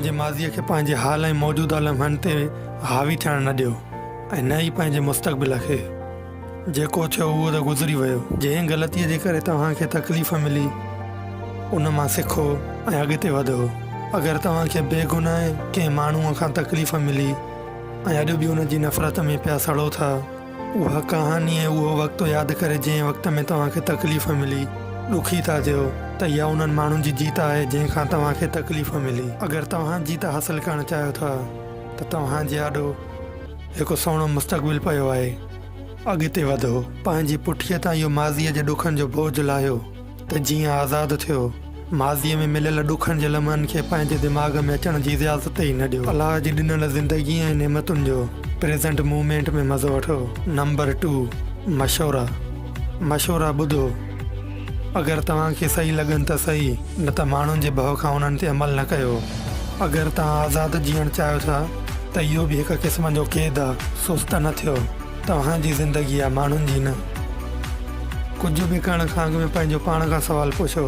پنهنجي ماضيء کي پنهنجي حال ۽ موجوده لمحن تي حاوي ٿيڻ نه ڏيو ۽ نه ئي پنهنجي مستقبل کي. جيڪو ٿيو اهو ته گذري ويو. جنهن غلطيء جي ڪري توهان کي تڪليف ملي، ان مان سکو ۽ اڳتي وڌو. اگر توهان کي بيگناهه ڪنهن ماڻهوء کان تڪليف ملي ۽ اڄ به ان جي نفرت ۾ پيا سڙو ٿا، اها ڪهاڻي ۽ اهو وقت ياد ڪري جنهن وقت ۾ توهان کي تڪليف ملي، ڏکي ٿا ٿيو ته اها انهن ماڻهن جي جيت آهي جنهن کان توهان کي تڪليف ملي. اگر توهان جيت حاصل ڪرڻ چاهيو ٿا ته توهان جي آڏو هڪ سهڻو مستقبل پيو آهي. اڳتي وڌو، پنهنجي پٺيء تان اهو ماضيء جي ڏکن جو بوجهه لاهيو. ته جيئن آزاد ٿيو. ماضيء ۾ مليل ڏکن جي لمحن کي پنهنجي دماغ ۾ اچڻ جي اجازت ئي نه ڏيو. الله جي ڏنل زندگيء ۽ نعمتن جو پريزنٽ موومينٽ ۾ مزو وٺو. نمبر ٽو، مشورا. مشورا ٻڌو. اگر توهان کي صحيح لڳن ته صحيح، نه ته ماڻهن جي ڀؤ کان انهن تي عمل نه ڪيو. اگر توهان آزاد جيئڻ چاهيو ٿا ته اهو به هڪ قسم جو قيد آ. سست نه ٿيو. توهان جي زندگي آ، ماڻهن جي نه. ڪجهه به ڪرڻ کان اڳ ۾ پنهنجو پاڻ کان سوال پڇو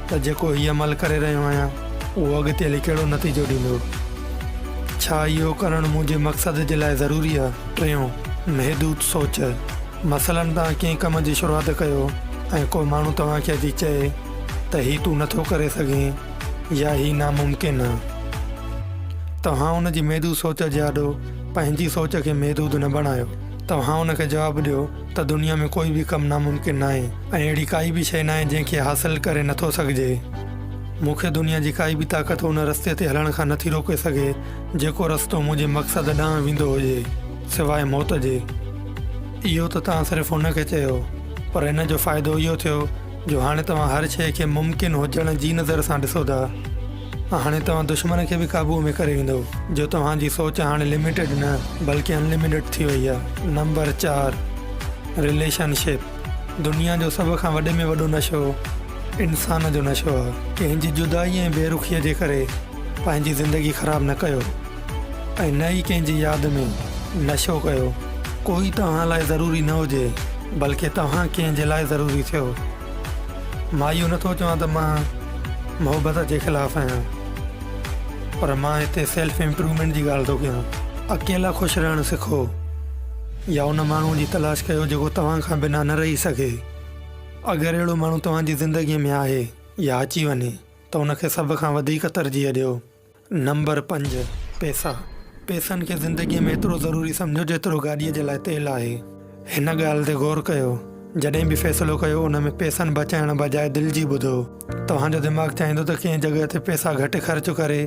ته جيڪو هي عمل ڪري رهيو آهيان، اهو اڳتي هلي ڪهڙو نتيجو ڏيندو؟ ڇا اهو ڪرڻ منهنجي مقصد جي لاء ضروري آ؟ ٽيون، محدود سوچ. مثلاً توهان ڪنهن ڪم جي شروعات ڪيو ۽ ڪو ماڻهو توهان کي اچي چئي ته هي تون نٿو ڪري سگهين يا هي ناممڪن آ. توهان ان جي محدود سوچ جي آڏو پنهنجي سوچ کي محدود نه بڻايو. توهان ان کي جواب ڏيو ته دنيا ۾ ڪوئي به ڪم ناممڪن ناهي ۽ اهڙي ڪائي به شيء ناهي جنهن کي حاصل ڪري نٿو سگهجي. مون کي دنيا جي ڪائي به طاقت ان رستي تي هلڻ کان نٿي روڪي سگهي جيڪو رستو منهنجي مقصد ڏانهن ويندو هجي، سواء موت جي. اهو ته توهان صرف ان کي چيو، پر ان جو فائدو اهو ٿيو جو هاڻي توهان هر شيء کي ممڪن هجڻ جي نظر سان ڏسو ٿا. هاڻي توهان دشمن کي به قابو ۾ ڪري ويندؤ جو توهان جي سوچ هاڻي لميٽيڊ نه بلڪه انلميٽيڊ ٿي وئي آهي. نمبر چار، رليشن شپ، دنيا جو سڀ کان وڏي ۾ وڏو نشو انسان جو نشو آهي. ڪنهن جي جدائي ۽ بي رخيء جي ڪري پنهنجي زندگي خراب نه ڪيو ۽ نه ئي ڪنهن جي ياد ۾ نشو ڪيو. ڪوئي توهان لاء ضروري نه هجي بلڪه توهان ڪنهن جي لاء ضروري ٿيو. مان اهو نٿو چوان ته مان محبت جي خلاف آهيان پر مان هتي سيلف امپروومينٽ جي ڳالهه ٿو ڪيان. اڪيلا خوش رهڻ سکو يا ان ماڻهو جي تلاش ڪيو جيڪو توهان کان بنا نه رهي سگهي. اگر اهڙو ماڻهو توهان جي زندگي ۾ آهي يا اچي وڃي ته ان کي سڀ کان وڌيڪ ترجيح ڏيو. نمبر پنج، پئسا. پئسن کي زندگيء ۾ ايترو ضروري سمجهو جيترو گاڏيء جي لاء تيل آهي. هن ڳالهه تي غور ڪيو. جڏهن به فيصلو ڪيو ان ۾ پئسن بچائڻ بجاء دل جي ٻڌو. توهان جو دماغ چاهيندو ته ڪنهن جڳهه تي پئسا گهٽ خرچ ڪري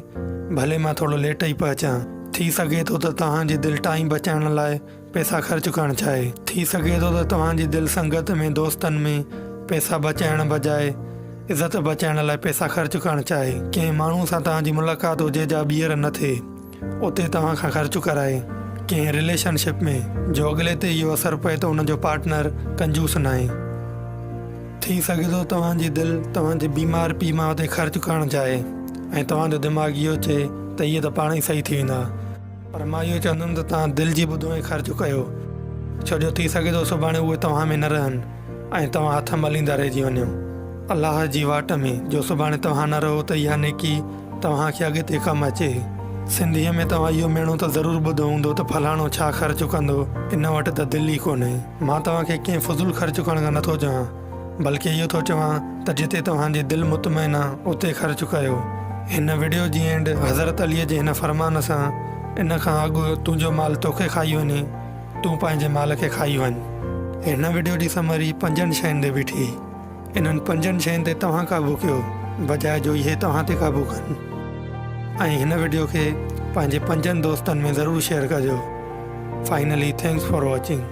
ڀلي مان ٿورو ليٽ ئي پهچان. ٿي سگهي ٿو ته توهان جي دل ٽائيم بچائڻ لاء پئسا خرچ ڪرڻ چاهي. ٿي سگهي ٿو ته توهان جي دل سنگت ۾ دوستن ۾ پئسا بچائڻ بجاء عزت بچائڻ لاء پئسا خرچ ڪرڻ چاهي. ڪنهن ماڻهو سان توهان جي ملاقات هجي جا ٻيهر نه ٿئي، اتي توهان کان خرچ ڪرائي. ڪنهن رليشن شپ ۾ جو اڳلي تي اهو اثر پئي ته ان جو پارٽنر ڪنجوس ناهي. ٿي سگهي ٿو توهان جي دل توهان جي بيمار پيء ماء تي خرچ ڪرڻ چاهي ۽ توهان جو دماغ اهو چئي ته اهي ته پاڻ ئي صحيح ٿي ويندا. پر مان اهو چوندم ته توهان دل جي ٻڌو ۽ خرچ ڪيو، ڇو جو ٿي سگهي ٿو سڀاڻي اهي توهان ۾ نه رهن ۽ توهان هٿ مليندا رهجي وڃو. الله جي واٽ ۾، جو سڀاڻي توهان نه رهو ته اها نيڪي توهان کي اڳتي ڪم اچي. سنڌيء ۾ توهان اهو ميڻو ته ضرور ٻڌو هوندو ته فلاڻو ڇا خرچ ڪندو، ان وٽ ته دل ئي ڪونهي. مان توهان کي ڪنهن فضول خرچ ڪرڻ کان نٿو چوان. بلڪه اهو ٿو چوان ته جتي توهان جي دل مطمئن آ اتي خرچ ڪيو. هن وڊيو جي اينڊ حضرت علي جي هن فرمان سان ان کان اڳ تنهنجو مال توکي کائي وڃي تون پنهنجي مال کي کائي وڃ. هن وڊيو جي سمري پنجن شين تي بيٺي. انهن پنجن شين تي توهان قابو ڪيو بجاء جو اهي توهان تي قابو ڪن. ۽ هن وڊيو کي پنهنجي پنجن دوستن ۾ ضرور شيئر ڪجو. Finally thanks for watching.